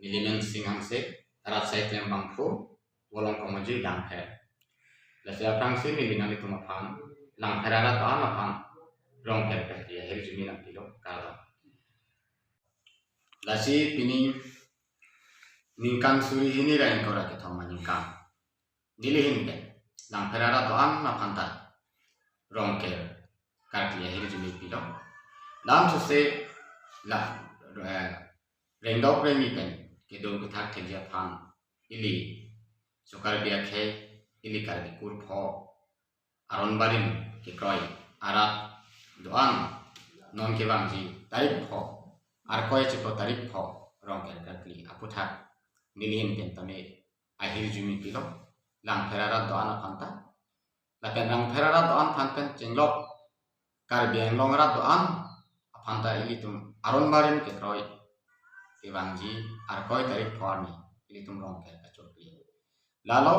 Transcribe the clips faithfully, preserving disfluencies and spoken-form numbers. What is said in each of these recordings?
Neli men Sing Hanse, arat asai klembangphu, Volongkom Aji, Langpher. Lasi aphrangsi neli nanglitum aphan Langpher arat do-an aphan Rongker karkli ahirjume nangpilo, kardom. Lasi pini ningkan suri hini ra ingkoi ra kethom aningkan, neli ahin pen Langpher arat do-an aphan ta Rongker karkli ahirjume pilo. Lam sose la, eh, rengdok rengni pen kedo kethak thekji aphan ili so Karbi akhei, ili Karbi kurpho aron barim kekroi arat do-an non kevangji tarik pho, Arkoi chiklo tarik pho Rongker karkli aputhak neli ahin pen tame ahirjume pilo, Langpher arat do-an aphan ta. Lapen Langpher arat do-an aphan pen chenglok Karbi Anglong arat do-an aphan ta ilitum aron barim kekroi kevangji Arkoi tarik pho arni ilitum Rongker kachokli. Lalo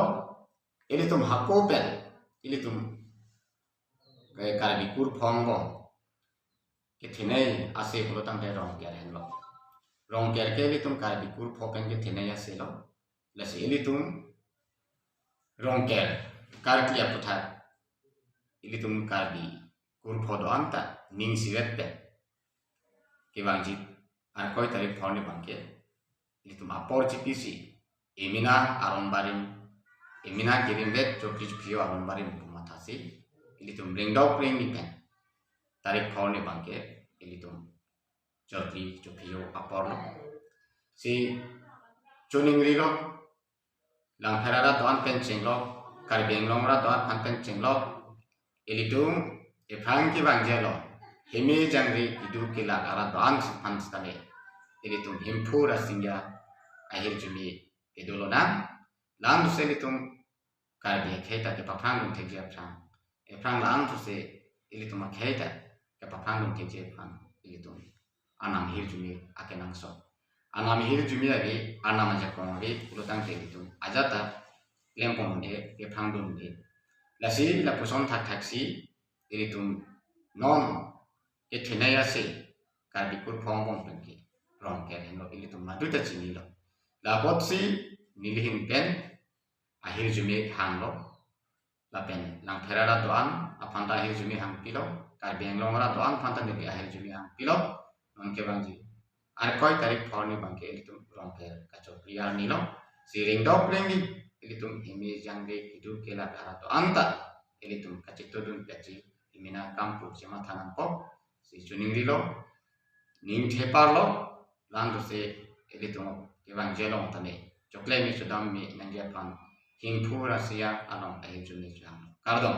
ilitum hako pen ilitum ke Karbi kurpho angbong kethenei ase pulo tangte Rongker henlo. Rongker ke ilitum Karbi kurpho pen kethenei ase lo. Lasi ilitum Rongker karkli aputhak ilitum Karbi kurpho do-an ta ning isivet pen kevangji Arkoi tarik pho arni abangke ilitum apor chipisi emena aron barim, emena kerimvet chokri chophi-o aron barim pu mathasi ilitum rengdok rengni pen tarik pho arni abangke ilitum chokri chophi-o apor lo. Si choningrilo, Langpher arat do-an pen chenglok, Karbi Anglong arat do-an aphan pen chenglok, ilitum ephrang kevangji along heme jangre keduk kelak arat do-an aphan sitame ilitum Hemphu Rasinja ahirjume kedo lonang. Lam sose ilitum Karbi akhei ta kepaphrangdun thekji aphrang, ephrang lang sose ilitum akhei ta kepaphrangdun thekji aphan ilitum Arnam ahirjume akenangsot. Arnam ahirjume ave, Arnam ajakong ave pulo tangte ilitum ajat ta klempon un-e, kephrangdun un-e. Lasi lapuson thakthaksi ilitum non kethenei ase Karbi kurpho angbong pen ke Rongker henlo, ilitum madu ta chinilo. Lapotsi neli ahin pen ahirjume hanglo. Lapen Langpher arat do-an aphan ta ahirjume hangpilo, Karbi Anglong arat do-an aphan ta neli ahirjume hangpilo. Non kevangji Arkoi tarik pho arni abangke ilitum Rongker kachokri arni lo. Si rengdok rengni ilitum heme jangre keduk kelak arat do-an ta ilitum kachetongdun petji emena akam pu chematha nangkok si choningrilo, ning theparlo. Lam sose ilitum kevangji along tame chokleme chodam me nangji aphan Hemphu Rasinja along ahirjume chehang. Kardom.